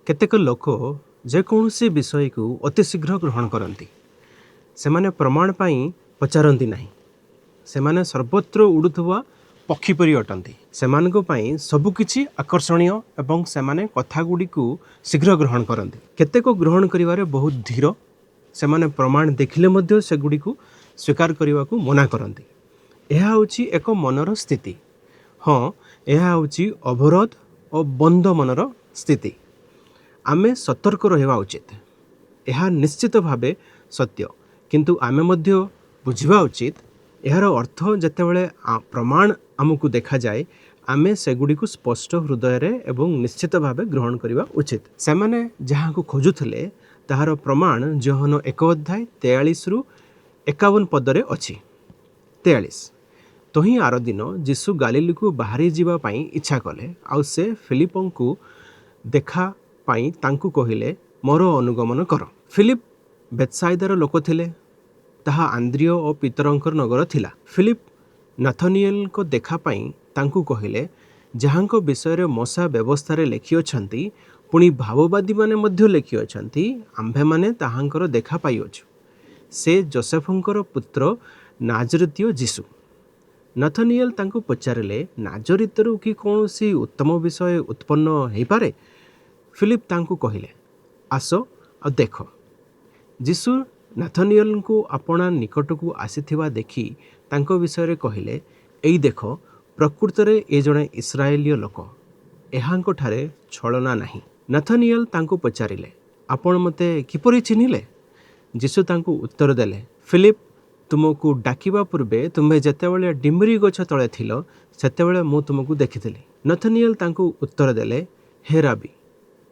କେତେକ ଲୋକ ଯେକୌଣସି ବିଷୟକୁ ଅତି ଶୀଘ୍ର ଗ୍ରହଣ କରନ୍ତି। ସେମାନେ ପ୍ରମାଣ ପାଇଁ ପଚାରନ୍ତି ନାହିଁ। ସେମାନେ ସର୍ବତ୍ର ଉଡ଼ୁଥିବା ପକ୍ଷୀ ପରି ଅଟନ୍ତି। ସେମାନଙ୍କ ପାଇଁ ସବୁକିଛି ଆକର୍ଷଣୀୟ ଏବଂ ସେମାନେ କଥାଗୁଡ଼ିକୁ ଶୀଘ୍ର ଗ୍ରହଣ କରନ୍ତି। କେତେକ ଗ୍ରହଣ କରିବାରେ ବହୁତ ଧୀର। ସେମାନେ ପ୍ରମାଣ ଦେଖିଲେ ମଧ୍ୟ ସେଗୁଡ଼ିକୁ ସ୍ୱୀକାର କରିବାକୁ ମନା କରନ୍ତି। ଏହା ହେଉଛି ଏକ ମନର ସ୍ଥିତି। ହଁ, ଏହା ହେଉଛି ଅବରୋଧ ଓ ବନ୍ଦ ମନର ସ୍ଥିତି। ଆମେ ସତର୍କ ରହିବା ଉଚିତ। ଏହା ନିଶ୍ଚିତ ଭାବେ ସତ୍ୟ, କିନ୍ତୁ ଆମେ ମଧ୍ୟ ବୁଝିବା ଉଚିତ, ଏହାର ଅର୍ଥ ଯେତେବେଳେ ପ୍ରମାଣ ଆମକୁ ଦେଖାଯାଏ, ଆମେ ସେଗୁଡ଼ିକୁ ସ୍ପଷ୍ଟ ହୃଦୟରେ ଏବଂ ନିଶ୍ଚିତ ଭାବେ ଗ୍ରହଣ କରିବା ଉଚିତ। ସେମାନେ ଯାହାକୁ ଖୋଜୁଥିଲେ, ତାହାର ପ୍ରମାଣ ଯୋହନ 1 ଅଧ୍ୟାୟ 43ରୁ 51 ପଦରେ ଅଛି। 43। ତହିଁ ଆର ଦିନ ଯୀଶୁ ଗାଲିଲୀକୁ ବାହାରି ଯିବା ପାଇଁ ଇଚ୍ଛା କଲେ। ଆଉ ସେ ଫିଲିପଙ୍କୁ ଦେଖା ପାଇଁ ତାଙ୍କୁ କହିଲେ, "ମୋର ଅନୁଗମନ କର।" ଫିଲିପ ବେତ୍ସାଇଦାର ଲୋକ ଥିଲେ। ତାହା ଆନ୍ଦ୍ରିୟ ଓ ପିତରଙ୍କର ନଗର ଥିଲା। ଫିଲିପ ନଥନିଏଲଙ୍କ ଦେଖା ପାଇଁ ତାଙ୍କୁ କହିଲେ, "ଯାହାଙ୍କ ବିଷୟରେ ମୋଶା ବ୍ୟବସ୍ଥାରେ ଲେଖିଅଛନ୍ତି, ପୁଣି ଭାବବାଦୀମାନେ ମଧ୍ୟ ଲେଖିଅଛନ୍ତି, ଆମ୍ଭେମାନେ ତାହାଙ୍କର ଦେଖା ପାଇଅଛୁ। ସେ ଯୋସେଫଙ୍କର ପୁତ୍ର ନାଜରିତୀୟ ଯୀଶୁ।" ନଥନିଏଲ ତାଙ୍କୁ ପଚାରିଲେ, "ନାଜରିତରୁ କି କୌଣସି ଉତ୍ତମ ବିଷୟ ଉତ୍ପନ୍ନ ହୋଇପାରେ?" ଫିଲିପ ତାଙ୍କୁ କହିଲେ, "ଆସ ଆଉ ଦେଖ।" ଯୀଶୁ ନାଥନିଏଲଙ୍କୁ ଆପଣା ନିକଟକୁ ଆସିଥିବା ଦେଖି ତାଙ୍କ ବିଷୟରେ କହିଲେ, "ଏଇ ଦେଖ, ପ୍ରକୃତରେ ଏ ଜଣେ ଇସ୍ରାଏଲୀୟ ଲୋକ, ଏହାଙ୍କଠାରେ ଛଳନା ନାହିଁ।" ନଥନିଏଲ ତାଙ୍କୁ ପଚାରିଲେ, "ଆପଣ ମୋତେ କିପରି ଚିହ୍ନିଲେ?" ଯୀଶୁ ତାଙ୍କୁ ଉତ୍ତର ଦେଲେ, "ଫିଲିପ ତୁମକୁ ଡାକିବା ପୂର୍ବେ ତୁମ୍ଭେ ଯେତେବେଳେ ଡିମ୍ବିରି ଗଛ ତଳେ ଥିଲ, ସେତେବେଳେ ମୁଁ ତୁମକୁ ଦେଖିଥିଲି।" ନଥନିଏଲ ତାଙ୍କୁ ଉତ୍ତର ଦେଲେ, "ହେ ରାବି,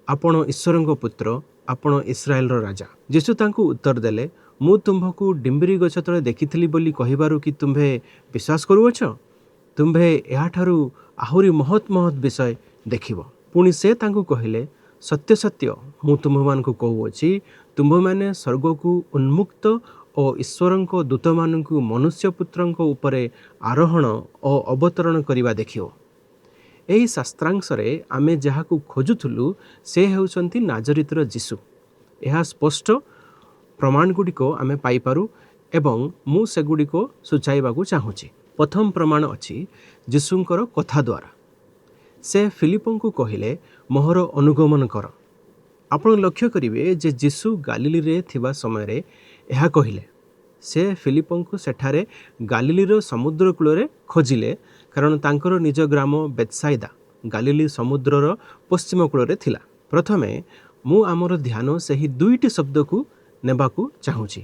ଆପଣ ଈଶ୍ୱରଙ୍କ ପୁତ୍ର, ଆପଣ ଇସ୍ରାଏଲର ରାଜା।" ଯୀଶୁ ତାଙ୍କୁ ଉତ୍ତର ଦେଲେ, "ମୁଁ ତୁମ୍ଭକୁ ଡିମ୍ବିରି ଗଛ ତଳେ ଦେଖିଥିଲି ବୋଲି କହିବାରୁ କି ତୁମ୍ଭେ ବିଶ୍ୱାସ କରୁଅଛ? ତୁମ୍ଭେ ଏହାଠାରୁ ଆହୁରି ମହତ୍ ମହତ୍ ବିଷୟ ଦେଖିବ।" ପୁଣି ସେ ତାଙ୍କୁ କହିଲେ, "ସତ୍ୟ ସତ୍ୟ ମୁଁ ତୁମ୍ଭମାନଙ୍କୁ କହୁଅଛି, ତୁମ୍ଭମାନେ ସ୍ୱର୍ଗକୁ ଉନ୍ମୁକ୍ତ ଓ ଈଶ୍ୱରଙ୍କ ଦୂତମାନଙ୍କୁ ମନୁଷ୍ୟ ପୁତ୍ରଙ୍କ ଉପରେ ଆରୋହଣ ଓ ଅବତରଣ କରିବା ଦେଖିବ।" ଏହି ଶାସ୍ତ୍ରାଂଶରେ ଆମେ ଯାହାକୁ ଖୋଜୁଥିଲୁ, ସେ ହେଉଛନ୍ତି ନାଜରିତର ଯୀଶୁ। ଏହା ସ୍ପଷ୍ଟ ପ୍ରମାଣଗୁଡ଼ିକ ଆମେ ପାଇପାରୁ ଏବଂ ମୁଁ ସେଗୁଡ଼ିକ ସୂଚାଇବାକୁ ଚାହୁଁଛି। ପ୍ରଥମ ପ୍ରମାଣ ଅଛି ଯୀଶୁଙ୍କର କଥା ଦ୍ୱାରା। ସେ ଫିଲିପଙ୍କୁ କହିଲେ, "ମୋହର ଅନୁଗମନ କର।" ଆପଣ ଲକ୍ଷ୍ୟ କରିବେ ଯେ ଯୀଶୁ ଗାଲିଲୀରେ ଥିବା ସମୟରେ ଏହା କହିଲେ। ସେ ଫିଲିପଙ୍କୁ ସେଠାରେ ଗାଲିଲୀର ସମୁଦ୍ର କୂଳରେ ଖୋଜିଲେ, କାରଣ ତାଙ୍କର ନିଜ ଗ୍ରାମ ବେତ୍ସାଇଦା ଗାଲିଲୀ ସମୁଦ୍ରର ପଶ୍ଚିମ କୂଳରେ ଥିଲା। ପ୍ରଥମେ ମୁଁ ଆମର ଧ୍ୟାନ ସେହି ଦୁଇଟି ଶବ୍ଦକୁ ନେବାକୁ ଚାହୁଁଛି,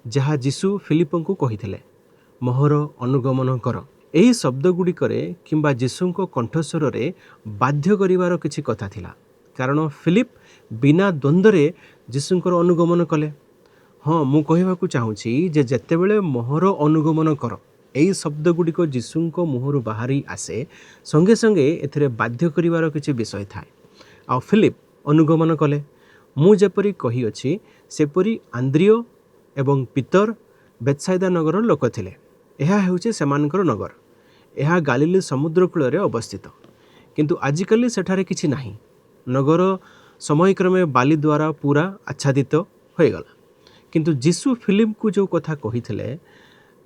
ଯାହା ଯୀଶୁ ଫିଲିପଙ୍କୁ କହିଥିଲେ, "ମୋହର ଅନୁଗମନ କର।" ଏହି ଶବ୍ଦ ଗୁଡ଼ିକରେ କିମ୍ବା ଯୀଶୁଙ୍କ କଣ୍ଠସ୍ୱରରେ ବାଧ୍ୟ କରିବାର କିଛି କଥା ଥିଲା, କାରଣ ଫିଲିପ ବିନା ଦ୍ୱନ୍ଦ୍ୱରେ ଯୀଶୁଙ୍କର ଅନୁଗମନ କଲେ। ହଁ, ମୁଁ କହିବାକୁ ଚାହୁଁଛି ଯେ ଯେତେବେଳେ "ମୋହର ଅନୁଗମନ କର" ଏହି ଶବ୍ଦ ଗୁଡ଼ିକ ଯୀଶୁଙ୍କ ମୁହଁରୁ ବାହାରି ଆସେ, ସଙ୍ଗେ ସଙ୍ଗେ ଏଥିରେ ବାଧ୍ୟ କରିବାର କିଛି ବିଷୟ ଥାଏ। ଆଉ ଫିଲିପ ଅନୁଗମନ କଲେ। ମୁଁ ଯେପରି କହିଅଛି, ସେପରି ଆନ୍ଦ୍ରିୟ ଏବଂ ପିତର ବେତ୍ସାଇଦା ନଗରର ଲୋକ ଥିଲେ। ଏହା ହେଉଛି ସେମାନଙ୍କର ନଗର। ଏହା ଗାଲିଲୀ ସମୁଦ୍ର କୂଳରେ ଅବସ୍ଥିତ, କିନ୍ତୁ ଆଜିକାଲି ସେଠାରେ କିଛି ନାହିଁ। ନଗର ସମୟକ୍ରମେ ବାଲି ଦ୍ୱାରା ପୁରା ଆଚ୍ଛାଦିତ ହୋଇଗଲା। କିନ୍ତୁ ଯୀଶୁ ଫିଲିପକୁ ଯେଉଁ କଥା କହିଥିଲେ,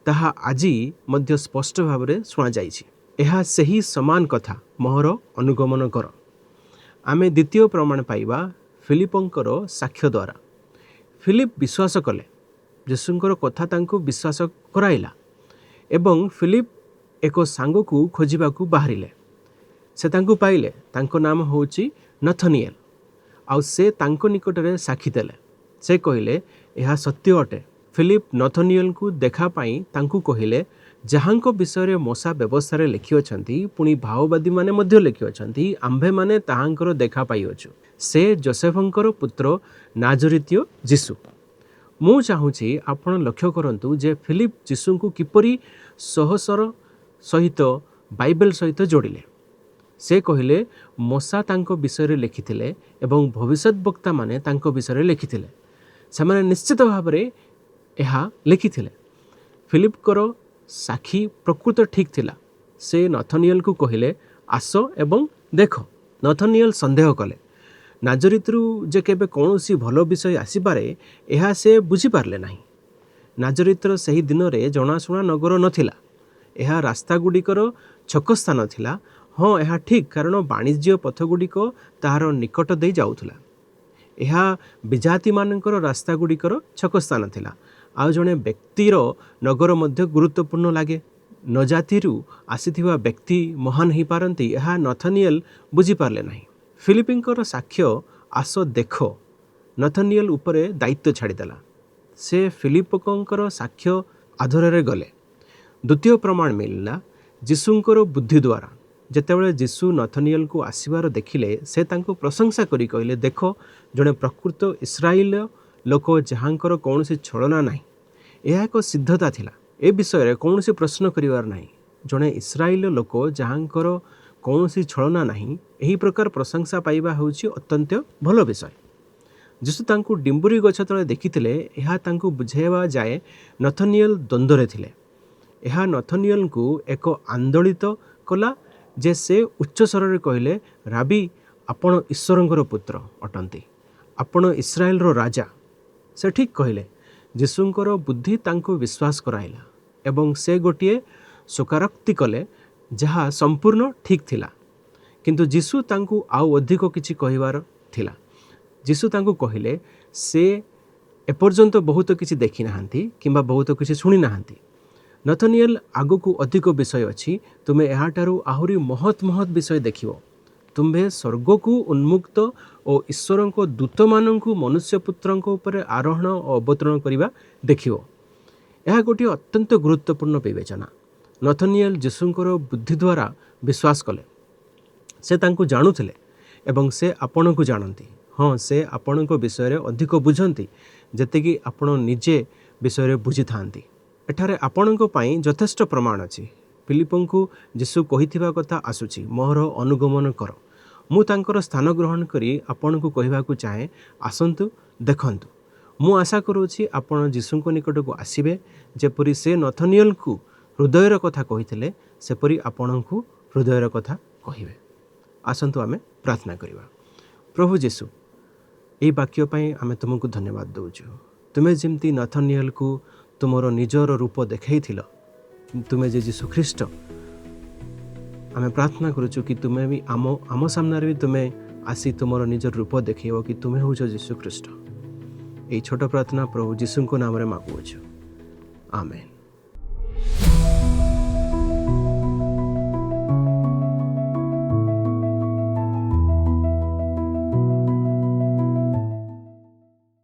ତାହା ଆଜି ମଧ୍ୟ ସ୍ପଷ୍ଟ ଭାବରେ ଶୁଣାଯାଇଛି। ଏହା ସେହି ସମାନ କଥା, "ମୋହର ଅନୁଗମନ କର।" ଆମେ ଦ୍ୱିତୀୟ ପ୍ରମାଣ ପାଇବା ଫିଲିପଙ୍କର ସାକ୍ଷ୍ୟ ଦ୍ୱାରା। ଫିଲିପ ବିଶ୍ୱାସ କଲେ। ଯୀଶୁଙ୍କର କଥା ତାଙ୍କୁ ବିଶ୍ୱାସ କରାଇଲା ଏବଂ ଫିଲିପ ଏକ ସାଙ୍ଗକୁ ଖୋଜିବାକୁ ବାହାରିଲେ। ସେ ତାଙ୍କୁ ପାଇଲେ। ତାଙ୍କ ନାମ ହେଉଛି ନଥନିଏଲ। ଆଉ ସେ ତାଙ୍କ ନିକଟରେ ସାକ୍ଷୀ ଦେଲେ। ସେ କହିଲେ, "ଏହା ସତ୍ୟ ଅଟେ।" ଫିଲିପ ନଥନିଏଲଙ୍କୁ ଦେଖା ପାଇଁ ତାଙ୍କୁ କହିଲେ, "ଯାହାଙ୍କ ବିଷୟରେ ମୋଶା ବ୍ୟବସ୍ଥାରେ ଲେଖିଅଛନ୍ତି, ପୁଣି ଭାବବାଦୀମାନେ ମଧ୍ୟ ଲେଖିଅଛନ୍ତି, ଆମ୍ଭେମାନେ ତାହାଙ୍କର ଦେଖା ପାଇଅଛୁ। ସେ ଯୋସେଫଙ୍କର ପୁତ୍ର ନାଜରିତୀୟ ଯୀଶୁ।" ମୁଁ ଚାହୁଁଛି ଆପଣ ଲକ୍ଷ୍ୟ କରନ୍ତୁ ଯେ ଫିଲିପ ଯୀଶୁଙ୍କୁ କିପରି ସାହସର ସହିତ ବାଇବେଲ ସହିତ ଯୋଡ଼ିଲେ। ସେ କହିଲେ, ମୋଶା ତାଙ୍କ ବିଷୟରେ ଲେଖିଥିଲେ ଏବଂ ଭବିଷ୍ୟତ ବକ୍ତାମାନେ ତାଙ୍କ ବିଷୟରେ ଲେଖିଥିଲେ। ସେମାନେ ନିଶ୍ଚିତ ଭାବରେ ଏହା ଲେଖିଥିଲେ। ଫିଲିପଙ୍କର ସାକ୍ଷୀ ପ୍ରକୃତ ଠିକ୍ ଥିଲା। ସେ ନଥନିଏଲକୁ କହିଲେ, "ଆସ ଏବଂ ଦେଖ।" ନଥନିଏଲ ସନ୍ଦେହ କଲେ। ନାଜରିତରୁ ଯେ କେବେ କୌଣସି ଭଲ ବିଷୟ ଆସିପାରେ, ଏହା ସେ ବୁଝିପାରିଲେ ନାହିଁ। ନାଜରିତର ସେହି ଦିନରେ ଜଣାଶୁଣା ନଗର ନଥିଲା। ଏହା ରାସ୍ତାଗୁଡ଼ିକର ଛକ ସ୍ଥାନ ଥିଲା। ହଁ, ଏହା ଠିକ୍, କାରଣ ବାଣିଜ୍ୟ ପଥଗୁଡ଼ିକ ତାହାର ନିକଟ ଦେଇ ଯାଉଥିଲା। ଏହା ବିଜାତିମାନଙ୍କର ରାସ୍ତାଗୁଡ଼ିକର ଛକ ସ୍ଥାନ ଥିଲା। ଆଉ ଜଣେ ବ୍ୟକ୍ତିର ନଗର ମଧ୍ୟ ଗୁରୁତ୍ୱପୂର୍ଣ୍ଣ ଲାଗେ। ନଜାତିରୁ ଆସିଥିବା ବ୍ୟକ୍ତି ମହାନ ହୋଇପାରନ୍ତି, ଏହା ନଥନିଏଲ ବୁଝିପାରିଲେ ନାହିଁ। ଫିଲିପିଙ୍କର ସାକ୍ଷ୍ୟ, "ଆସ ଦେଖ", ନଥନିଏଲ ଉପରେ ଦାୟିତ୍ୱ ଛାଡ଼ିଦେଲା। ସେ ଫିଲିପଙ୍କର ସାକ୍ଷ୍ୟ ଆଧାରରେ ଗଲେ। ଦ୍ୱିତୀୟ ପ୍ରମାଣ ମିଳିଲା ଯୀଶୁଙ୍କର ବୁଦ୍ଧି ଦ୍ୱାରା। ଯେତେବେଳେ ଯୀଶୁ ନଥନିଏଲକୁ ଆସିବାର ଦେଖିଲେ, ସେ ତାଙ୍କୁ ପ୍ରଶଂସା କରି କହିଲେ, "ଦେଖ, ଜଣେ ପ୍ରକୃତ ଇସ୍ରାଏଲ ଲୋକ, ଯାହାଙ୍କର କୌଣସି ଛଳନା ନାହିଁ।" ଏହା ଏକ ସିଦ୍ଧତା ଥିଲା। ଏ ବିଷୟରେ କୌଣସି ପ୍ରଶ୍ନ କରିବାର ନାହିଁ। ଜଣେ ଇସ୍ରାଏଲ ଲୋକ ଯାହାଙ୍କର କୌଣସି ଛଳନା ନାହିଁ, ଏହି ପ୍ରକାର ପ୍ରଶଂସା ପାଇବା ହେଉଛି ଅତ୍ୟନ୍ତ ଭଲ ବିଷୟ। ଯୀଶୁ ତାଙ୍କୁ ଡିମ୍ବୁରି ଗଛ ତଳେ ଦେଖିଥିଲେ, ଏହା ତାଙ୍କୁ ବୁଝାଇବା ଯାଏ ନଥନିଏଲ ଦ୍ୱନ୍ଦ୍ୱରେ ଥିଲେ। ଏହା ନଥନିଏଲଙ୍କୁ ଏକ ଆନ୍ଦୋଳିତ କଲା ଯେ ସେ ଉଚ୍ଚ ସ୍ୱରରେ କହିଲେ, "ରାବି, ଆପଣ ଈଶ୍ୱରଙ୍କର ପୁତ୍ର ଅଟନ୍ତି। ଆପଣ ଇସ୍ରାଏଲର ରାଜା।" ସେ ଠିକ୍ କହିଲେ। ଯୀଶୁଙ୍କର ବୁଦ୍ଧି ତାଙ୍କୁ ବିଶ୍ୱାସ କରାଇଲା ଏବଂ ସେ ଗୋଟିଏ ସ୍ୱୀକାରୋକ୍ତି କଲେ ଯାହା ସମ୍ପୂର୍ଣ୍ଣ ଠିକ୍ ଥିଲା। କିନ୍ତୁ ଯୀଶୁ ତାଙ୍କୁ ଆଉ ଅଧିକ କିଛି କହିବାର ଥିଲା। ଯୀଶୁ ତାଙ୍କୁ କହିଲେ, ସେ ଏପର୍ଯ୍ୟନ୍ତ ବହୁତ କିଛି ଦେଖିନାହାନ୍ତି କିମ୍ବା ବହୁତ କିଛି ଶୁଣିନାହାନ୍ତି। ନଥନିଏଲ, ଆଗକୁ ଅଧିକ ବିଷୟ ଅଛି। ତୁମେ ଏହାଠାରୁ ଆହୁରି ମହତ୍ ମହତ୍ ବିଷୟ ଦେଖିବ। ତୁମ୍ଭେ ସ୍ୱର୍ଗକୁ ଉନ୍ମୁକ୍ତ ଓ ଈଶ୍ୱରଙ୍କ ଦୂତମାନଙ୍କୁ ମନୁଷ୍ୟପୁତ୍ରଙ୍କ ଉପରେ ଆରୋହଣ ଓ ଅବତରଣ କରିବା ଦେଖିବ। ଏହା ଗୋଟିଏ ଅତ୍ୟନ୍ତ ଗୁରୁତ୍ୱପୂର୍ଣ୍ଣ ବିବେଚନା। ନଥନିଏଲ ଯୀଶୁଙ୍କର ବୁଦ୍ଧି ଦ୍ୱାରା ବିଶ୍ୱାସ କଲେ। ସେ ତାଙ୍କୁ ଜାଣୁଥିଲେ ଏବଂ ସେ ଆପଣଙ୍କୁ ଜାଣନ୍ତି। ହଁ, ସେ ଆପଣଙ୍କ ବିଷୟରେ ଅଧିକ ବୁଝନ୍ତି ଯେତିକି ଆପଣ ନିଜେ ବିଷୟରେ ବୁଝିଥାନ୍ତି। ଏଠାରେ ଆପଣଙ୍କ ପାଇଁ ଯଥେଷ୍ଟ ପ୍ରମାଣ ଅଛି। ଫିଲିପଙ୍କୁ ଯୀଶୁ କହିଥିବା କଥା ଆସୁଛି, "ମୋର ଅନୁଗମନ କର।" ମୁଁ ତାଙ୍କର ସ୍ଥାନ ଗ୍ରହଣ କରି ଆପଣଙ୍କୁ କହିବାକୁ ଚାହେଁ, ଆସନ୍ତୁ, ଦେଖନ୍ତୁ। ମୁଁ ଆଶା କରୁଅଛି ଆପଣ ଯୀଶୁଙ୍କ ନିକଟକୁ ଆସିବେ। ଯେପରି ସେ ନଥନିଏଲଙ୍କୁ ହୃଦୟର କଥା କହିଥିଲେ, ସେପରି ଆପଣଙ୍କୁ ହୃଦୟର କଥା କହିବେ। ଆସନ୍ତୁ ଆମେ ପ୍ରାର୍ଥନା କରିବା। ପ୍ରଭୁ ଯୀଶୁ, ଏହି ବାକ୍ୟ ପାଇଁ ଆମେ ତୁମକୁ ଧନ୍ୟବାଦ ଦେଉଛୁ। ତୁମେ ଯେମିତି ନଥନିଏଲକୁ ତୁମର ନିଜର ରୂପ ଦେଖାଇଥିଲ, ତୁମେ ଯେ ଯୀଶୁ ଖ୍ରୀଷ୍ଟ, ଆମେ ପ୍ରାର୍ଥନା କରୁଛୁ କି ତୁମେ ବି ଆମ ସାମ୍ନାରେ ବି ତୁମେ ଆସି ତୁମର ନିଜର ରୂପ ଦେଖାଇବ କି ତୁମେ ହେଉଛ ଯୀଶୁ ଖ୍ରୀଷ୍ଟ। ଏହି ଛୋଟ ପ୍ରାର୍ଥନା ପ୍ରଭୁ ଯୀଶୁଙ୍କ ନାମରେ ମାଗୁଅଛୁ, ଆମେନ୍।